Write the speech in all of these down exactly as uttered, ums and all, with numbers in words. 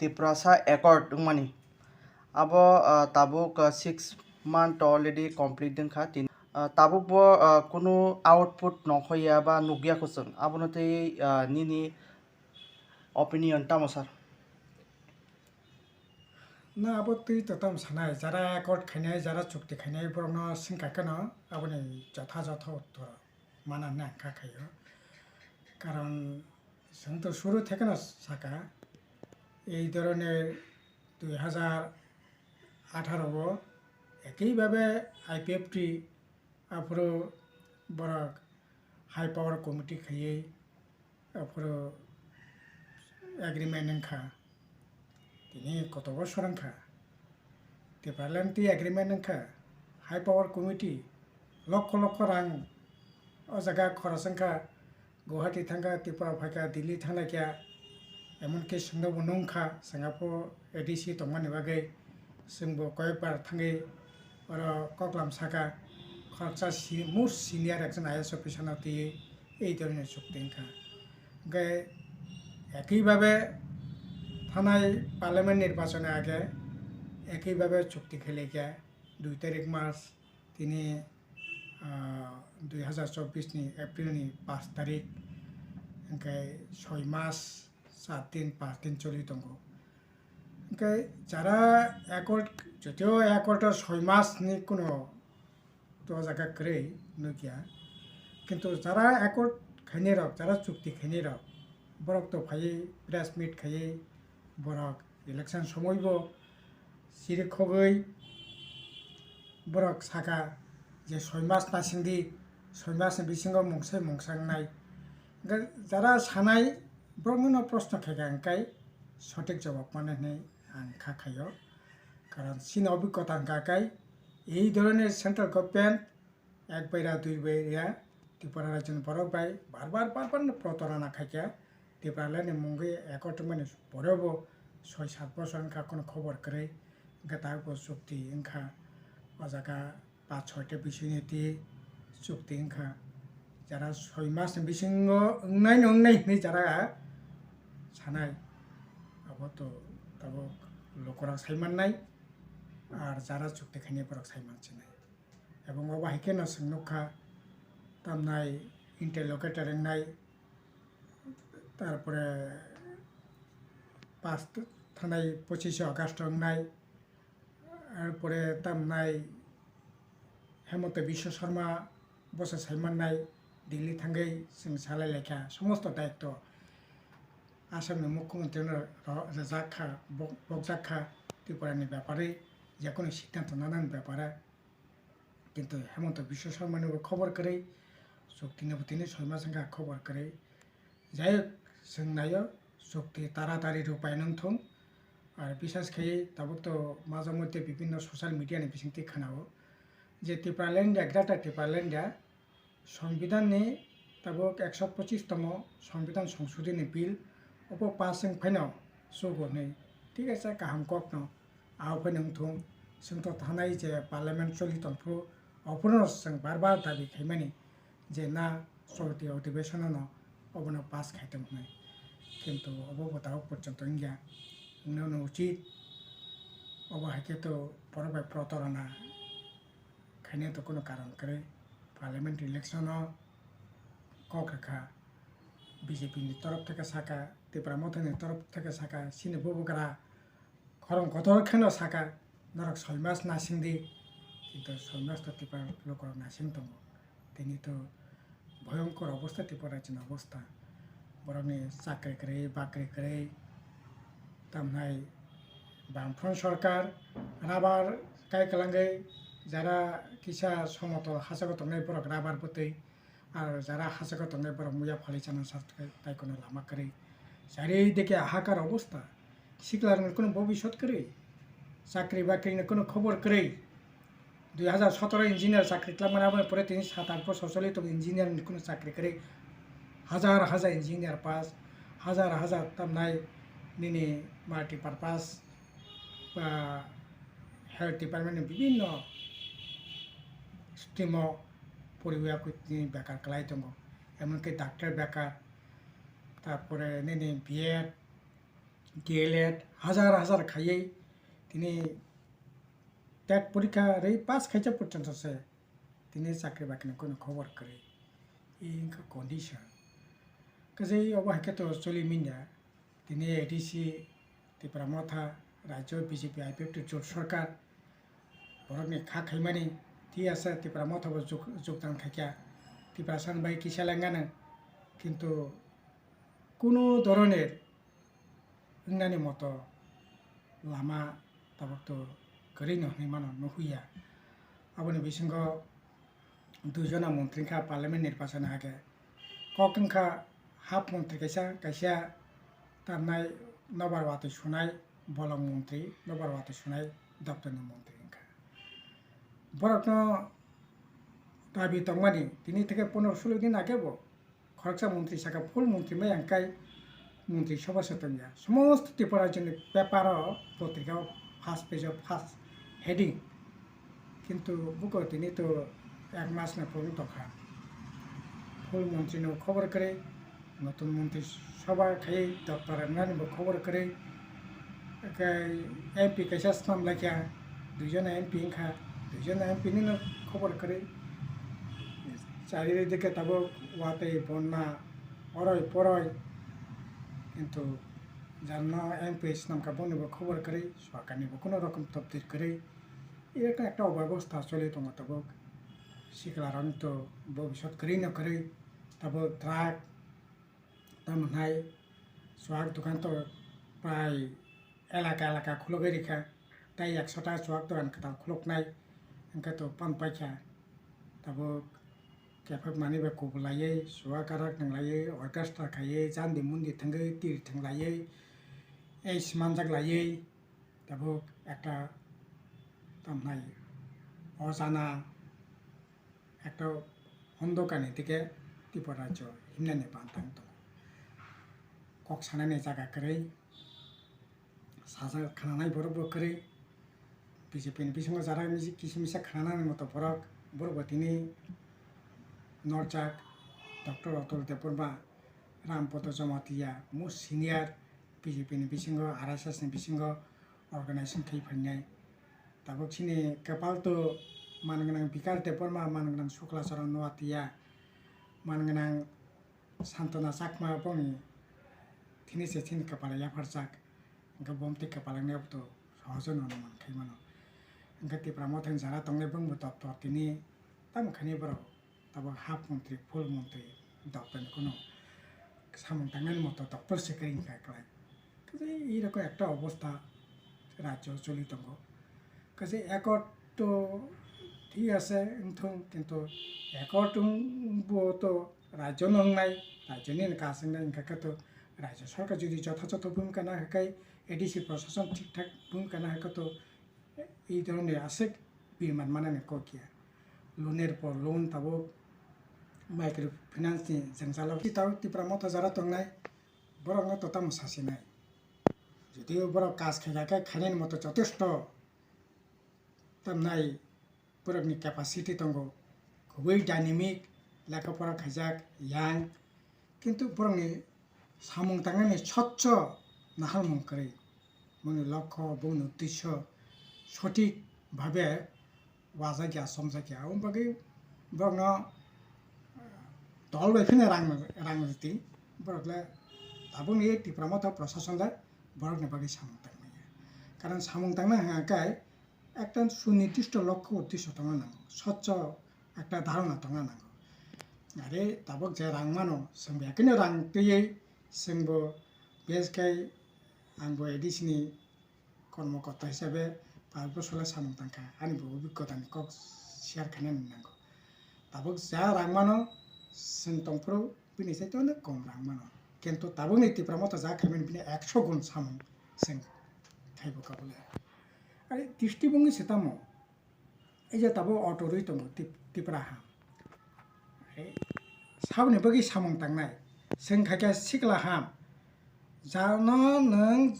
Tiprasa Accord wngmani. Abo, ah, tabuk, ah, six month already complete wngkha. Tin, ah, tabuk bo, ah, kunu output nongkhoya ba nukya kuchwng. Abono tei, ah, nini opinion tamo sir? Na abo twi to tamo sanai, jara accord khainai, jara chukti khainai borokno swngkha kheno aboni jotha jotha uttor mana hwnwi ang kha khaio. Karon chwng to suru thekeno saka, ei dhoroner dui hajar atharo o ekei bhabe I P F T aphuru borok high power committee khaiwi aphuru agreement wngkha. Tini koto bosor wngkha. Tipraland twi agreement wngkha. High power committee lokho lokho rang o jaga khoros wngkha. Guwahati thangkha, Tripura phaikha, Delhi thanglaikha. Emonki chwngno bo nungkha, Singapore A D C tongmani bagwi. Chwngbo koyekbar thangwi oro koklam saka, khoroksa si-, most senior ekjon I A S officer no twiwi ei dhoroner chukti wngkha. Hwnkhe ekhi bhabe thanai parliament nirbachon age ekhi bhabe chukti khailai kha dui tarik March tini, ah, dui hajar chobbish ni April ni pash tarik, hwnkhe soi mas char din, pash din choli tongo. Hwnkhe jara accord, jotio accord o soi mas ni kuno to jaga kwrwi nukya. Kintu jara accord khainai rok, jara chukti khainai rok, borok to phaiwi press meet khaiwi borok election somoi bo siri khogwi borok saka je soi mas nasingdi, soi mas ni bisingo mungsa mungsa wngnai. Hwnkhe jara sanai borokno no proshno khaikha hwnkhe sothik jawab mano hwnwi ang kha khaio. Karon chini obhiggota hwnkha khe ei dhoroner central government ek baira dui baira Tripura rajyoni borok bai bar bar bar bar no protarona khaikha. Tipraland ni mungwi accord wngmani porebo soi sat bosor wngkha, kono khobor kwrwi, hwnkhe tabukbo chukti wngkha. O jaga paanch choi ta bisingni twi chukti wngkha. Jara soi mas ni bisingo wngnai no wngnai hwnwi jara sanai, abo to tabuk lukurok sai mannai, ar jara chukti khainai borok sai mansinai. Ebong obo hai kheno chwng nukha, tamnai interlocutor wngnai, tarpore pas thanai pochishe August wngnai, arpore tamnai Hemanta Biswa Sarma bosa sai mannai, Delhi thangwi chwng salai laikha, somosto daitto Assamni mukhyamantri no ro-, rwjak kha, bok-, bokjak kha Tripura ni bepare, jekunu siddhanto nanani bepare. Kintu Hemanta Biswa Sarma ni bo khobor kwrwi, chukti ni bo tini soi mas wngkha khobor kwrwi. Jai hok, chwng naio, chukti taratari rupayan wngthung. Ar bisas khai tabuk to maja moddhe bibhinno social media ni bisingtwi khwnao je Tipraland ya, Greater Tipraland ya, Songbidanni tabuk ekso pochis tomo Songbidan Songsodhini Bill obo pass wng phaino chugo hwnwi, thik ase, kaham kokno. Abo phaino wngthung, chwngto thanai je Parliament choli tongphuru, ophuru chwng bar bar dabi khaimani je na cholti odhibeshono no obono pass khai tong hwnwi. Kintu obo bo tabuk porjonto wngya, wngna no uchit. Obo hai khe to borok bai protarona khainai to kunu karon kwrwi. Parliament election o kok rwkha, B J P ni torop theke saka, Tipra Motha ni torop theke saka, chini bubagra khorang kotor kheno saka, norok soi mas nasingdi, kintu soi mas to Tipra lukurok nasing tongo. Tini to bhoyongkor obostha Tripura rajyoni obostha. Borokni chakri kwrwi, bakri kwrwi, tamnai Bamfront sorkar rabar kai kwlangwi jara kisa somotol hasago tongnai borok rabar bwtwi, ar jara hasago tongnai borok muya phalwi chana sa tai kono lama kwrwi. Charidike hakar obostha. Siklarokni kunu bobiswt kwrwi, chakri bakrino kunu khobor kwrwi. Dui hajar sotoro engineer chakri khlai mani, aboni pore tini sat at bosor choli tongo engineer ni kunu chakri kwrwi. Hajar hajar engineer pass, hajar hajar tamnai nini multipurpose ba health department ni bibhinno stream o poriwi tini bekar kwlai tongo. Emonki doctor bekar, tarpore nini B Ed, D L Ed hajar hajar khaiwi tini tet porikha rwi pass khaisa porjonto se tini chakri bakri ni kunu khobor kwrwi. I wngkha condition. Kaisa obo hai khe to choli manya. Tini A D C, Tipra Motha, Rajyo B J P I P F T jot sorkar, borokni kha khaimani, thik ase, Tipra Motha bo jog-, jogdan khaikha, Tiprasani bai kisa lenggano, kintu kunu dhoroner wngnani moto lama tabuk to kwrwi no hwnwi mano, nuhya. Aboni bisingo duijona montri wngkha parliament nirbachon hake. Kok wngkha hap montri kaisa, kaisa tamnai nobar watwi sunai bolong montri, nobar watwi sunai doptorni montri wngkha. Borokno dabi tongmani tini theke pondro sulo din age bo khoroksa montri saka full montri mai ang kai montri soba se tongya. Somosto Tripura rajyoni paper o potrika o first page o first heading. Kintu buko tini to ek mas na purung tokha. Full montri no khobor kwrwi, notun montri soba khai doptor nani bo khobor kwrwi. Kai M P kaisa snam laikha, duijona M P wngkha, duijona M P nino khobor kwrwi. Charidike tabuk watwi bonna oroi poroi, kintu janno M P snamkha bonibo khobor kwrwi, sorkarnibo kuno rokom tobdir kwrwi. Ekta ekta obobostha choli tongo tabuk. Siklarokni to bobiswt kwrwi no kwrwi, tabuk truck, tamo hwnai chuak dokan to prai elaka elaka khulugwi rikha, tei ekso ta chuak dokan kwtal khuluknai, hwnkhe to pan paikha. Tabuk kephak manwi bai kubulaiwi, chuak arak nwnglaiwi, orchestra khaiwi, jandi mundi thangwi, tiri thanglaiwi, ei smanjak laiwi, tabuk ekta tamnai o jana ekta hondokani dike Tripura rajyo himnani bantang tongo. Kok sanani jaga kwrwi, sajak khananai borok bo kwrwi. B J P ni bisingo jara misi-, kisi misa khananani moto borok, borok bo tini norjak Doctor Atul Debbarma, Ram Pada Jamatia, most senior B J P ni bisingo, R S S ni bisingo organization khai phainai. Tabuk chini kwpal to man gwnang Bikash Debbarma, man gwnang Shukla Charan Noatia, man gwnang Santana Chakma bongni thini se chini kwpala yapharjak, hwnkhe bom tei kwpal wngya to sohojo no man khai mano. Hwnkhe Tipra Mothani jara tongnai bongbo doptor tini tamo khainai borok tabuk half montri, full montri doptor ni kuno samung tangnani moto doptor se kwrwi wngkha kwlai. Kaisa iro ko ekta obostha rajyo choli tongo. Kaisa accord to thik ase wngthung, kintu accord wngbo to rajyo no wngnai, rajyo ni kaas wngnai, wngkha khe to rajyo sorkar jodi jothajotho bhumika nahakhe, A D C prosason thik thak bhumika nahakhe to ei dhoroner aswk birman manani kok ya. Loan er por loan tabuk micro finance ni jwngjalo. Tabuk Tipra Motha jara tongnai borokno to tamo sasinai. Jodi borok kaas khaikha khe khainani moto jotesto tamnai borokni capacity tongo. Kubui dynamic, lekha pora khaijak, young, kintu borokni samung tangnani sotcho naharmung kwrwi. Bongni lokho, bongni uddesyo sothik bhabe wajakya, somjakya. Aboni bagwi borokno dol bai phano rang, rang rwtwi, borok le tabukni Tipra Motha prosason le borokni bagwi samung tangmanya. Karon samung tangna hwnkha khe ekta sunidisto lokho uddesyo tongna nango, sotcho ekta dharona tongna nango. Are tabuk je rang mano, chwng bai khe no rang twiwi chwngbo bes khai angbo A D C ni kormokorta hisabe pais bosor le samung tangkha, ani bo obhiggota ni kok share khainani nango. Tabuk ja rang mano, chwng tongphuru bini saito onek kom rang mano, kintu tabukni Tipra Motha ja khaimani bini ekso gun samung chwng khaibo kabule. Are district wngwi se tamo, ei je tabuk auto rwi tongo Tip-, Tipra ha. Saboni bagwi samung tangnai. Chwng khaikhe sikla ham. Jano nwng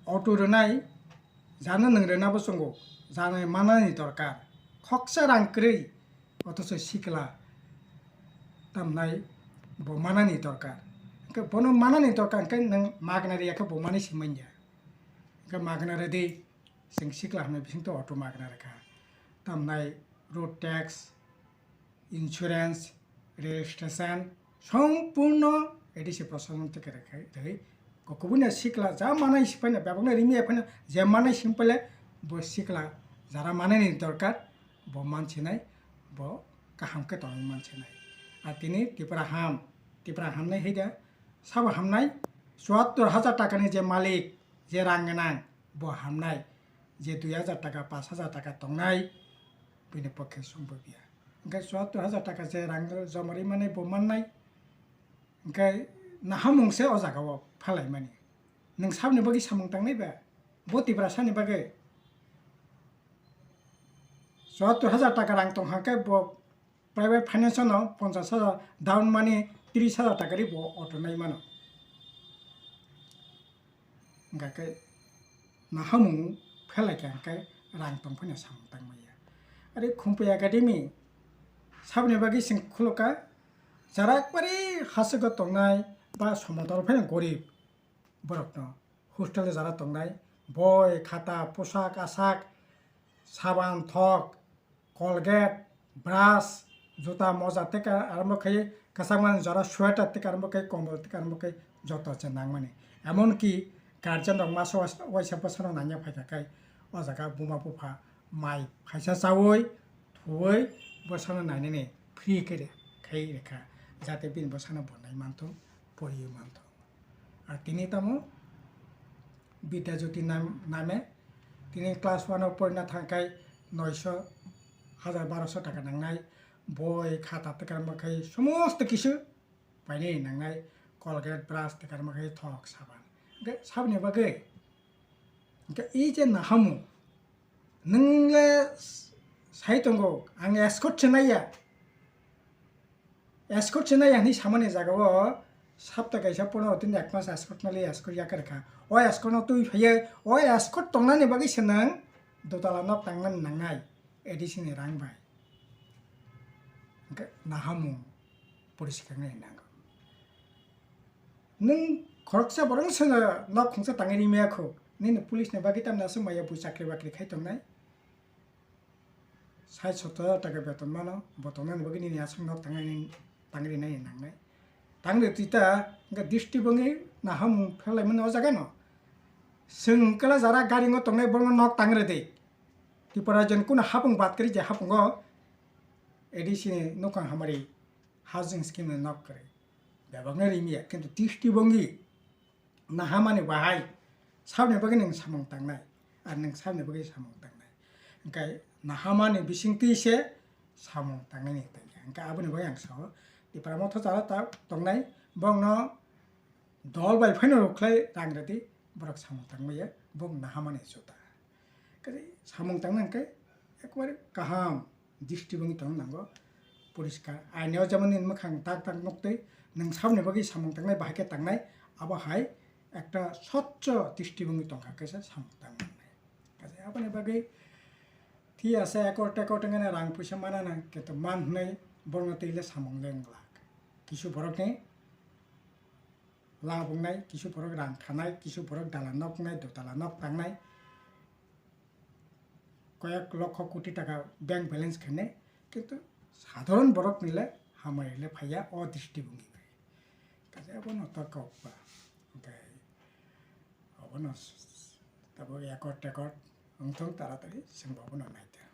auto rwnai, jano nwng rwna bo chwngo. Jano manani dorkar. Khoksa rang kwrwi, othocho sikla tamnai bo manani dorkar. Hwnkhe bono manani dorkar hwnkhe nwng magna riya khe bo manwi se manya. Hwnkhe magna rwdi, chwng sikla hamnai bisingtwi auto magna rwkha. Tamnai road tax, insurance, registration, sompurno A D C prosason theke rwkha, rwui kubuni sikla ja manai se phano, bebakno rimi phano, je manai se phano, bo sikla jara manani dorkar, bo mansinai, bo kaham khe tongwi mansinai. Ar tini Tipra ham, Tipra hamnai hai da, sabo hamnai, chuattor hajar takani je malik, je rang gwnang, bo hamnai, je dui hajar taka, pash hajar taka tongnai, bini pokhe sumbo biya. Hwnkhe chuattor hajar taka je rang joma ri manai, bo mannai. Hwnkhe nahamung se o jaga o phalaimani. Nwng saboni bagwi samung tangnai ba? Bo Tiprasani bagwi. Chuattor hajar taka rang tong hwnkhe bo private finance no ponchash hajar down mani tris hajar taka ri bo auto nai mano. Hwnkhe nahamung phelai kha hwnkhe rang tong phano samung tangmaya. Are Khumpui Academy saboni bagwi chwng khulukha, jara ekbari hasiko tongnai ba somodor phano gorib borokno hostel jara tongnai, boi, khata, poshak, asak, saban, thok, Colgate, brush, juta, moja tei ka-, arombo khe kwchangma jora sweater tei ka arombo khe kombol tei ka arombo khe joto se nangmani. Emonki guardian rok masa waisa bwsano nangya phaikha khe o jaga buma bupha mai phaisa chaui thuui bwsano nainani free khe re-, khai rwkha, jate bini bwsano bo nai manthung, poriui manthung. Ar tini tamo Bidya Jyoti nam-, name tini class one o porina thangkhai noisho, hajar baroso taka nangnai, boi, khata, tei karma khai somosto kisu painani nangnai, Colgate, brush, tei karma khai thok, saban. Hwnkhe saboni bagwi, hwnkhe ei je nahamung, nwng le sai tongo, ang escort se naiya. Escort se nai hinwi samani jaga o sapta kaisa pono tini ek mas escort nali escort yakarkha. O escort no twi phaiya, o escort tongnani bagwi se nwng dotala nok tangnani nangnai A D C ni rang bai. Hwnkhe nahamung poriskar nai nango. Nwng khoroksa borok se nok khungsa tangwi rimaya kho. Nini police ni bagwi tamni aswk maya bui chakri bakri khai tongnai. Sait sottor hajar taka beton mano, bo tongnani bagwi nini aswk nok tangwi, tangwi rinani nangnai. Tangwi twi ta, hwnkhe district bangwi nahamung pherlaimani o jaga no. Chwng hwnkhe jara gari no tongnai borokno nok tangwi rwdi. Tripura jen kunu hapung bad kwrwi je hapungo A D C ni nukhung hamari housing scheme ni nok kwrwi. Bebakno rimiya, kintu district bangwi nahamani bahai saboni bagwi nwng samung tangnai, ar nwng saboni bagwi samung tangnai. Hwnkhe nahamani bisingtwi se samung tangnani tangya. Hwnkhe aboni bagwi ang sao, Tipra Motha jara ta tongnai, bongno dol bai phano rwkhlai rang rwdi, borok samung tangmaya, bong nahamani juda. Khe samung tangna hwnkhe ekbare kaham. District wngwi tongna nango, poriskar. Aini o jemon nini mwkhang tak tak nuktwi, nwng saboni bagwi samung tangnai, bahai khe tangnai, abo hai ekta swchho district wngwi tongkha, kaisa samung tang mannai. Kaisa aboni bagwi thik ase, ekor tekor wngkhe rang puisa mana nang, kintu man hwnwi borokno twi le samung le wng glak. Kisu borokni lab wngnai, kisu borok rang khanai, kisu borok dala nok wngnai, dotala nok tangnai. Koyek lokho koti taka bank balance khainai, kintu sadharon borok ni le hamari le phaiya o dristi bongwi bai. Kaisa abono ta kok ba. Hwnkhe abono s-, s-, tabuk ekor tekor wngthong taratari chwng bo abono naitha.